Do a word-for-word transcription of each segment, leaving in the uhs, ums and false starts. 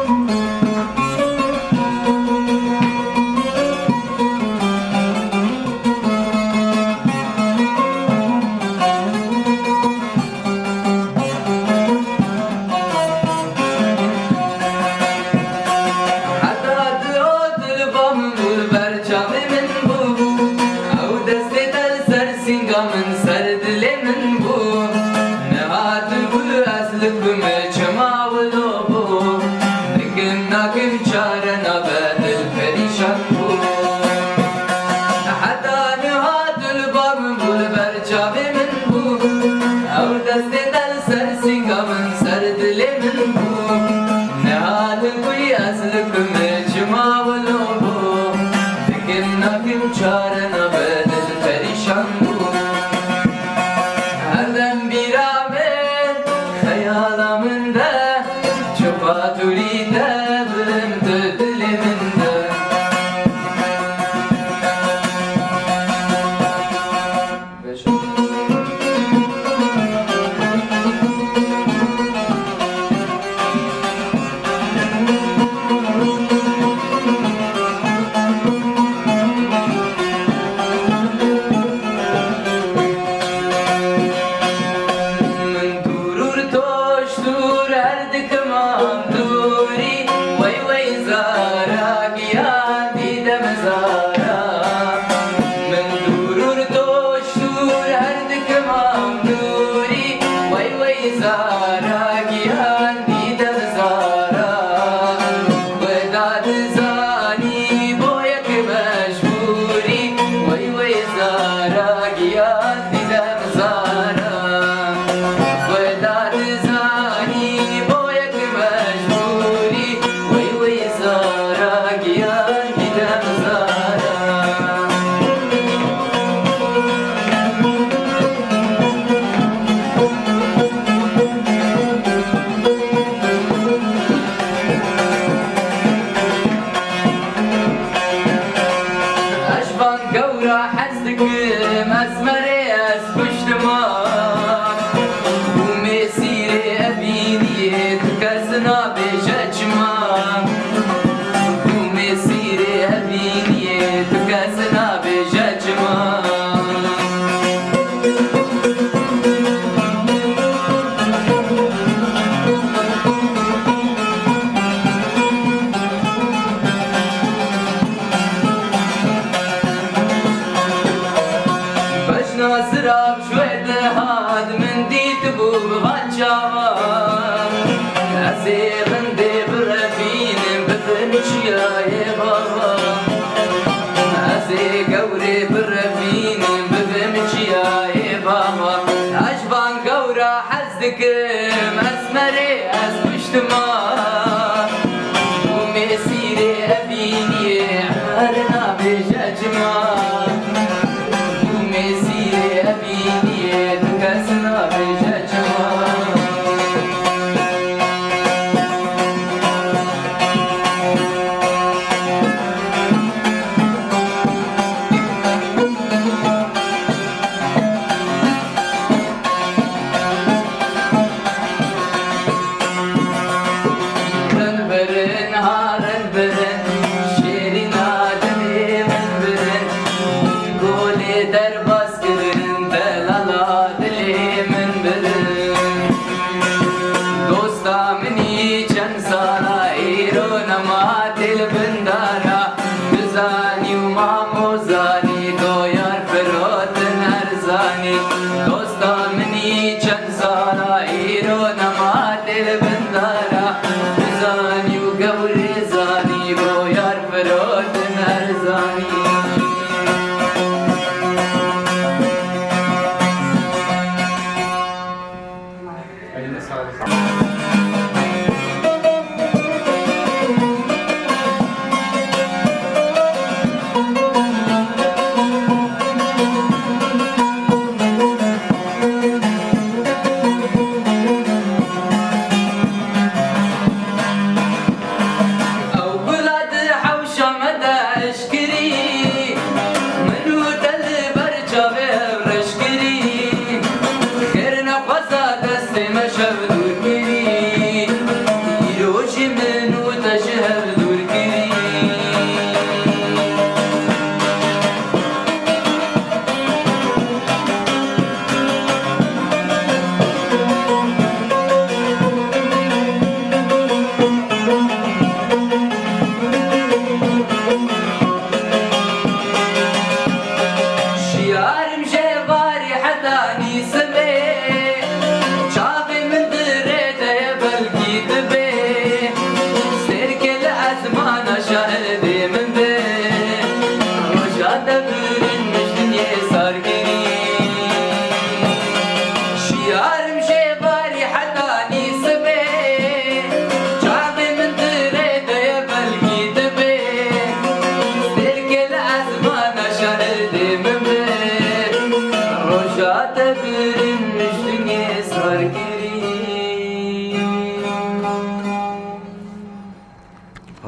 Heta dihat li ba min bû, li ber çavê min bû. Ew destê te li ser sînga min, ser dilê min bû. Niha tu bû ez li ku me çima wilo bû. Dikim nakim çare nabe dil perîşan bû. Heta niha tu li ba min bû, li ber çavê min bû. Ew destê te li ser sînga min, ser dilê min bû. Niha li ku ez li ku me çima wilo bû. Dikim nakim çare nabe dil perîşan bû. Herdem bîra min, xeyala min de, çiqa dûrî te bim tu dilê min de. Min dûr û toş dûr her dikim am dûrî, wey wey zara giyan dîde min zara. Min dûr û toş dûr her dikim am dûrî, wey wey zara giyan dîde min zara. Xweda dizanî bo yek mecbûrî, wey wey zara giyan dîde min zara. Xweda dizanî bo yek mecbûrî, wey wey zara giyan dîde min zara. Ez van gewra hez dikim, ez merê, ez kuştima. Bûmê sîrê evîniyê, tu kes nabêje çima. Bûmê sîrê evîniyê, tu kes nabêje çima. Bejna zirav ji we dihat, min dîtibû bi van çavan. Ez ê rindê birevînim, bibim çiyayê bava. Ez ê gewrê birevînim, bibim çiyayê bava. Ez ji van gewra hez dikim, ez merê, ez kuştima. Bûmê sîrê evîniyê, her nabêje çima. Bûmê sîrê evîniyê, tu kes nabêje çima. Rin birin, ha rin birin, şêrîna dilê min birin. Golê derbas kirin, delala dilê min birin. Dosta min î çend sala, îro nema tê li bin dara. Tu zanî û mamo zanî, doyar firotin her zanî. Dosta min î çend sala, îro nema tê li bin dara. Tu zanî û gewrê zanî, doyar firotin her zanî. Eline sağlık.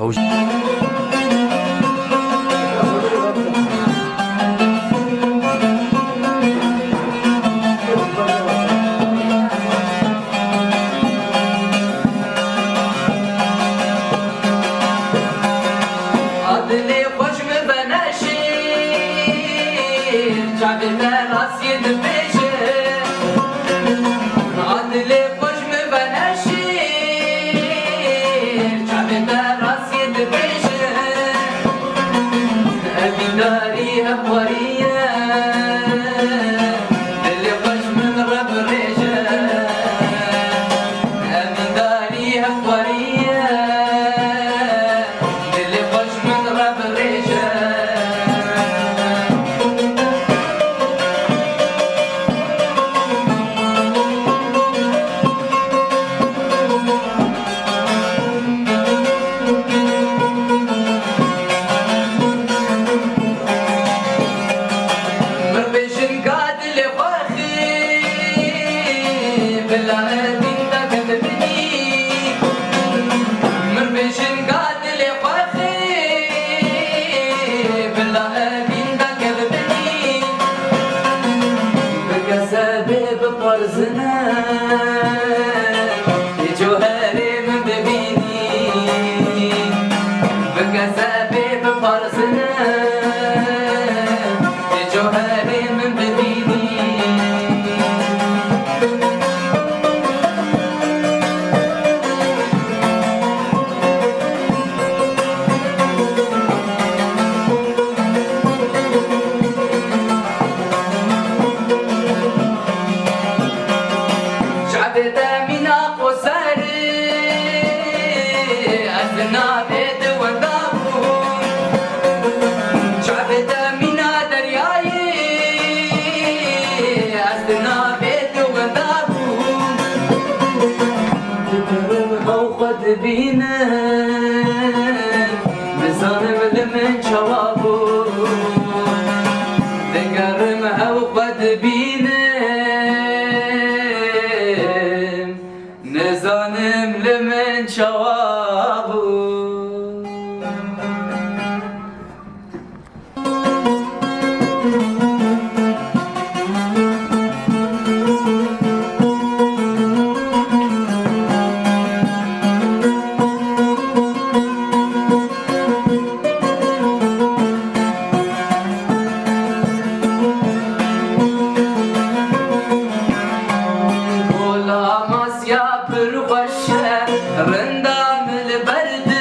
Ew jî A dilê xwe ji min veneşir, çavê te rastiyê dibêje. A dilê xwe ji min veneşir, çavê te rastiyê dibêje. Evîndarî hevxwarî ye, dilê xwe ji min re birêje. Evîndarî hevxwarî ye, dilê xwe ji min re birêje. Min bêjin ka dilê xwe xî, bila evîn dake dibînî. Min bêjin ka dilê xwe xî, bila evîn dake dibînî. Bike sebê biparzine, ê coherê min bibînî. Bike sebê biparzine, ê coherê min bibînî. Çavê te mîna qoser, ez di navê te wenda bûm. Çavê te mîna deryayê, ez di navê te wenda bûm. Digerim ew xwe dibînim, nizanim li min çawa bû. Digerim ew xwe dibînim, nizanim li min çawa bû. Gola Amasya pir xweş e, rinda min li ber di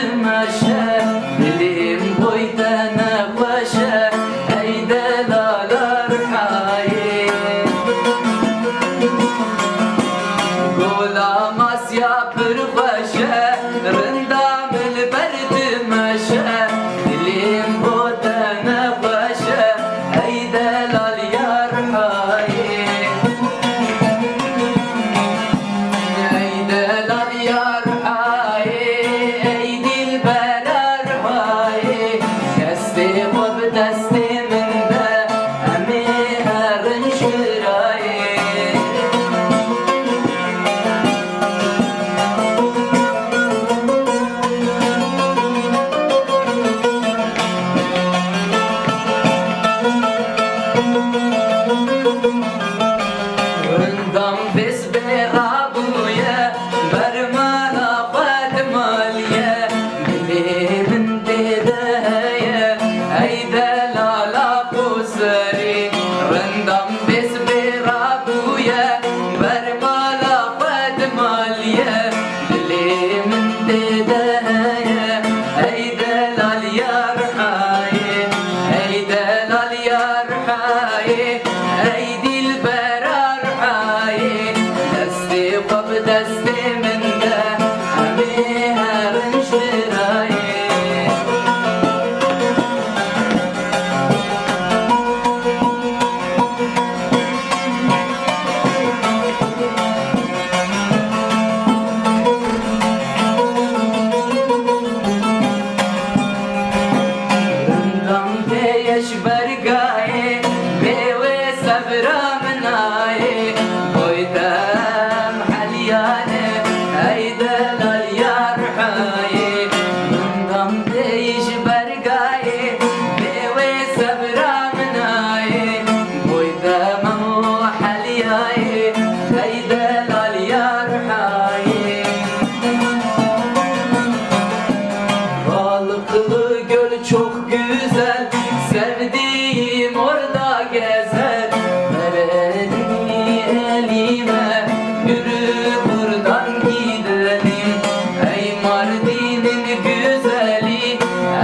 Güzelî,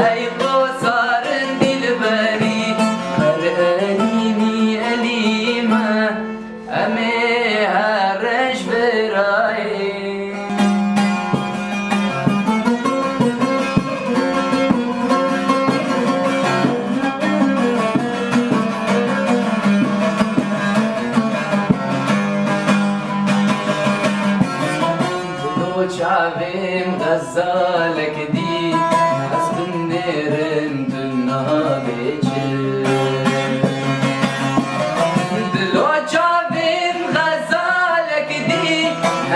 ey qosarin dilberî, her elînî elî me, em ê her roj birayê. Dilo çavêm xezalek dî, ez binêrim tu nabê çi. Dilo çavêm xezalek dî,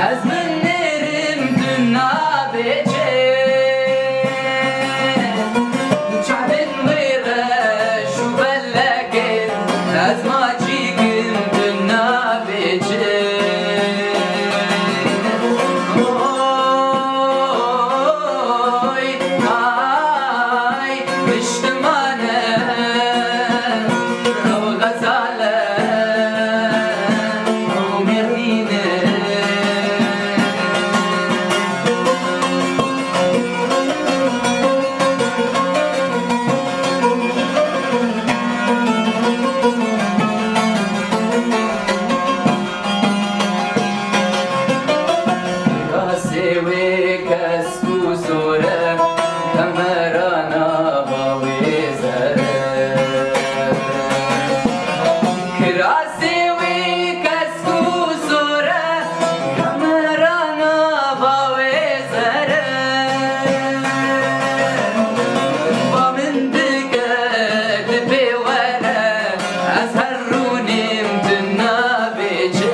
ez binêrim tu nabê çi. Çavên wê reş û belek in, ez maçîk im tu nabê çi. Oy, ay, niştimane, ew xezale, ew mêrdîne. Kirasê wê kesk û zor e, kemera nava wê zer e. Kirasê wê kesk û zor e, kemera nava wê zer e. Ba min dike di pê were, ez her rûnêm tu nabê çi.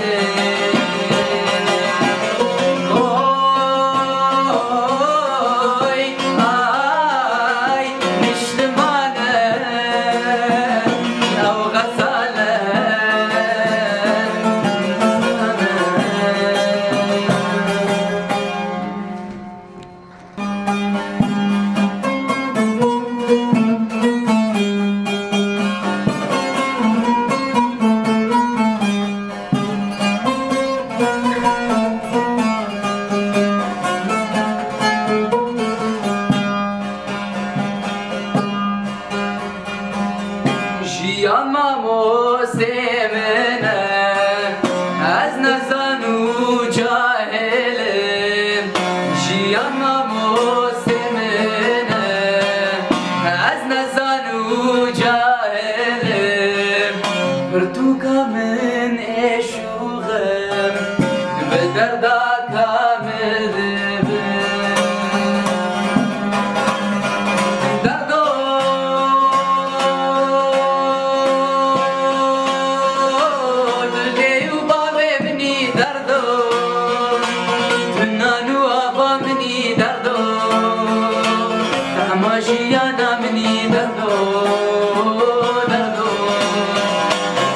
Oy, ay, niştimane, ew xezale. Jiyan mamostê min e, ez nezan û cahil im. Jiyan mamostê min e, ez nezan û cahil im. Pirtûka min êş û xem bi derda kamil dibin. Derdo, tu dê û bavê min î derdo, tu nan û ava min î derdo, hema jiyana min î derdo, derdo, derdo.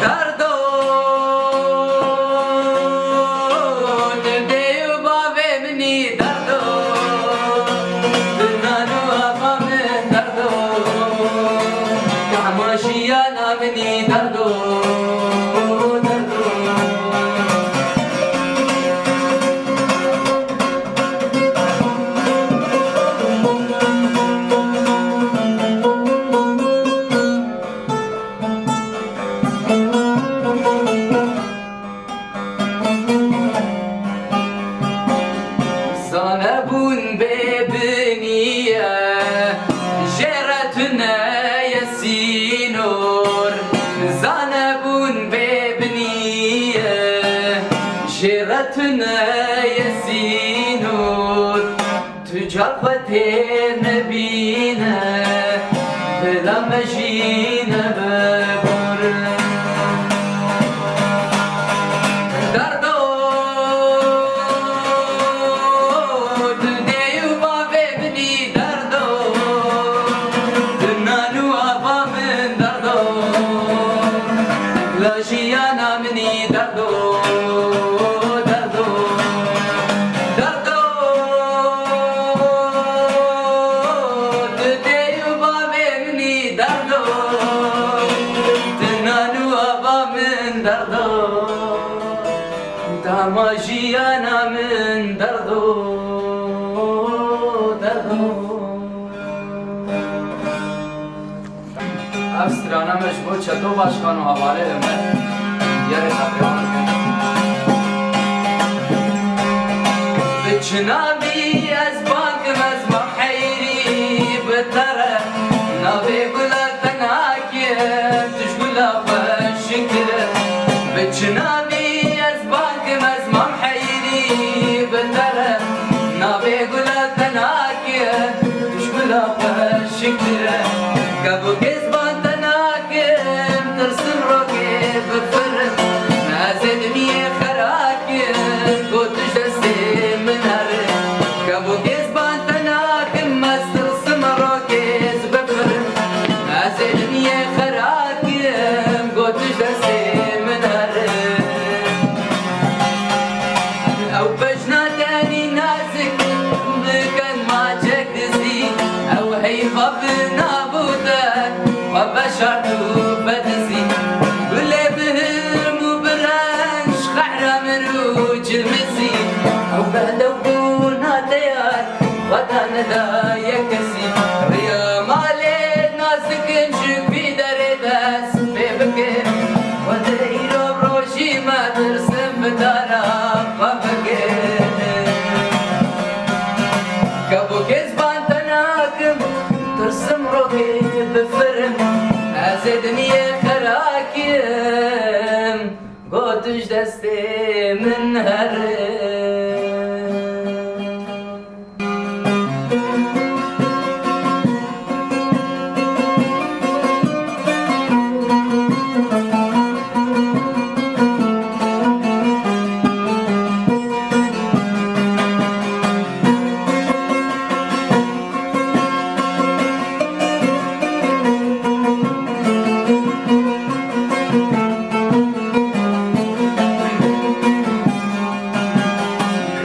Derdo, tu dê û bavê min î derdo, tu nan û ava min derdo, hema jiyana min î derdo, derdo. Zanebûn bêbinî ye, jê re tune ye sînor. Zanebûn bêbinî ye, jê re tune ye sînor. Tu car xwe têr nebîne, bila me jî nebe bor. Derdo, tu dê û bavê min î derdo, tu nan û ava min derdo, bila jiyana min î derdo, derdo. Derdo, tu dê û bavê min î derdo, tu nan û ava min derdo, dema jiyana min derdo, derdo. Strana me ji bo Çeto Başkan û hevalê Ömer. Yerê xebrewan. Bi çi navî ez bang kim ez mam heyrî bi te re. Navê gula te nakim, tu ji gula xweşiktir e. Bi çi navî ez bang kim ez mam heyrî bi te re. Navê gula te nakim, tu ji gula xweşiktir e. Kevokê ziban te nakim, tirsim rokê bifirim. Ez ê dinyê xera kim, ku tu ji destê min herim. Kevokê ziban te nakim, ez tirsim rokê bifirim. Ez ê dinyê xera kim, ku tu ji destê min herim. Ew bejna tenî nazik, bi kenmaçek dizî, ew heyva bi nav û der, xwe veşart û vedizî. Gulê bi hilm û bi renj, xehra mir û cilmizî, ew behlew bûna teyar, xwe da nedaye kesî. Riya malê nazikin ji ku derê dest pê bikin. Xwedê îro rojî me tirsim bi dara xwe bikin. Kevokê ziban te nakim, tirsim rokê bifirim. Ez ê dinyê xera kim, ku tu ji destê min herim.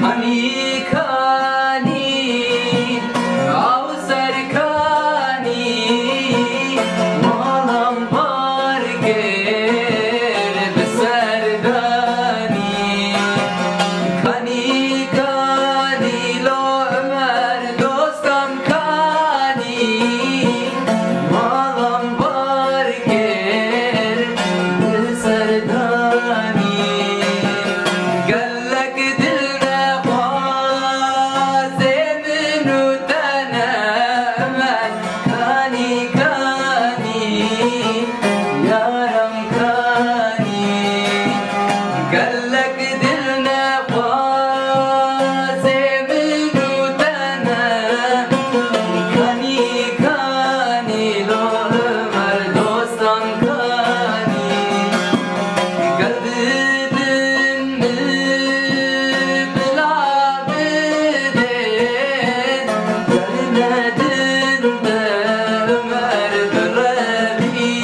Kanî, kanî, aw ser kanî, malam bar kir bi serdanî. Kanî, kanî, lo Ömer dostam kanî, malam bar kir bi serdanî. Gelek dil nexwazê min û te ne Ömer. Kanî, kanî, yaram kanî. Gelek dil nexwazê min û te ne. Kanî, kanî, lo Ömer dostan kanî. Gel bidin min bila bidin. Gel nedin de Ömer birevî.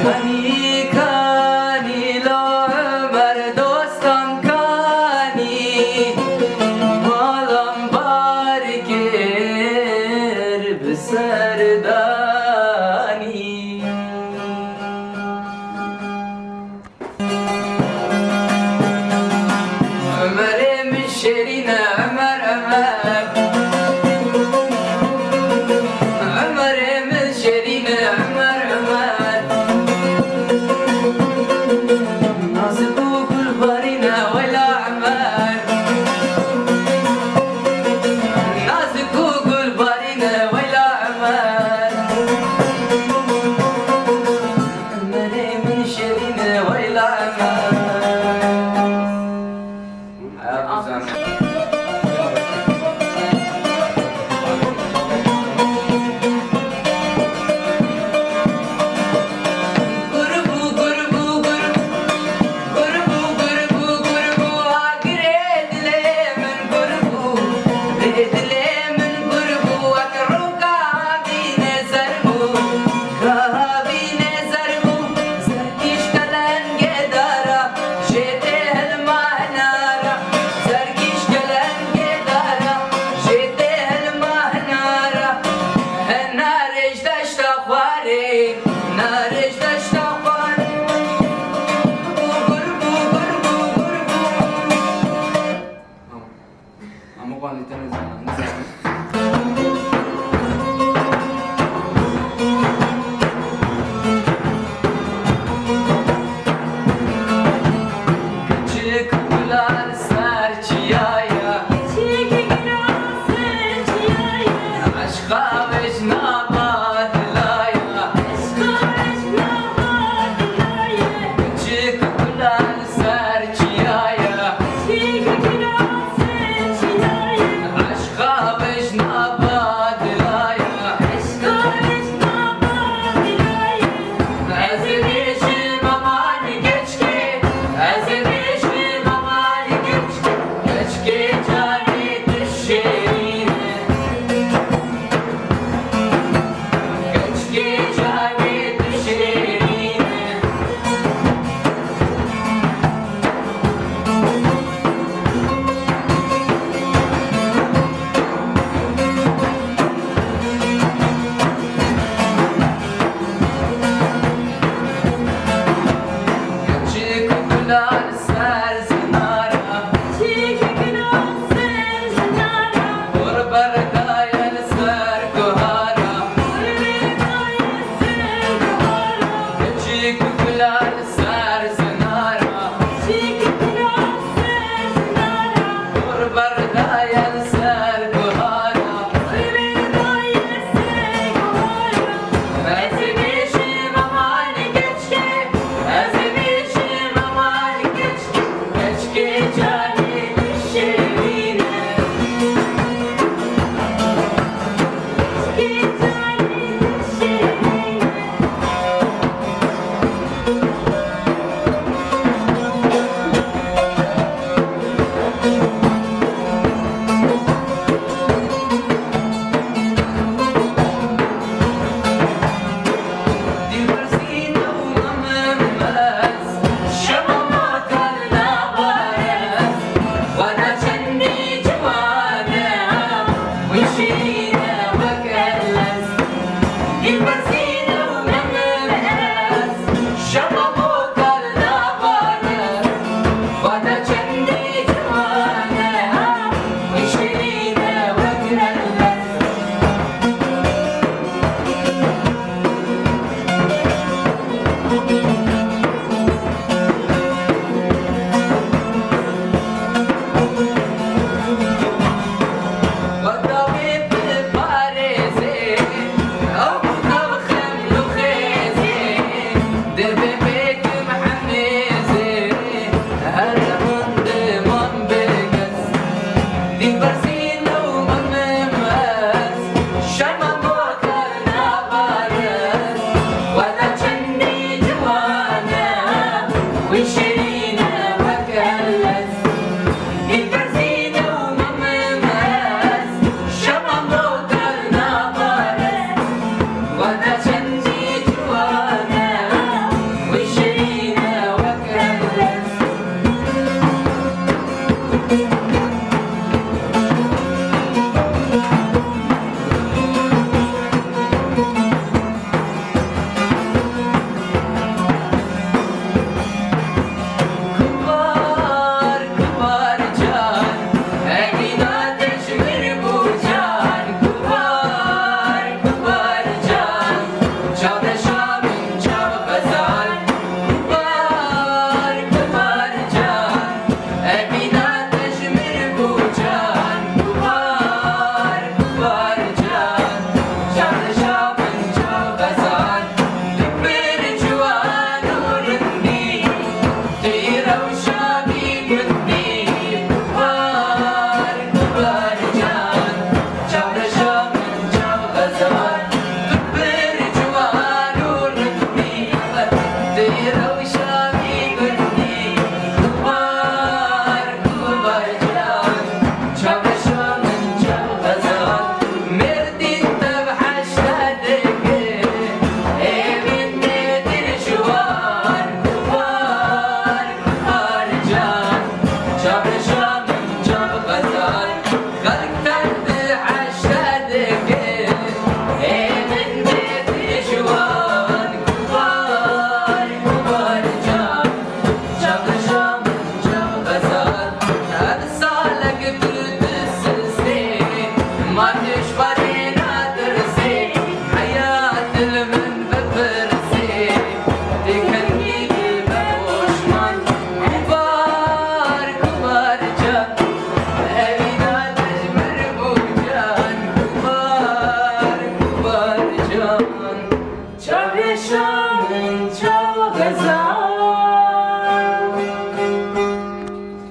Kanî, kanî, lo Ömer dostan kanî. Malam bar kir bi serdanî. Ömerê min şêrîn e, Ömer, Ömer. Ömerê min şêrîn e, Ömer, Ömer. Nazik û gulbarîn e, wela Ömer. Nazik û gulbarîn e, wela Ömer.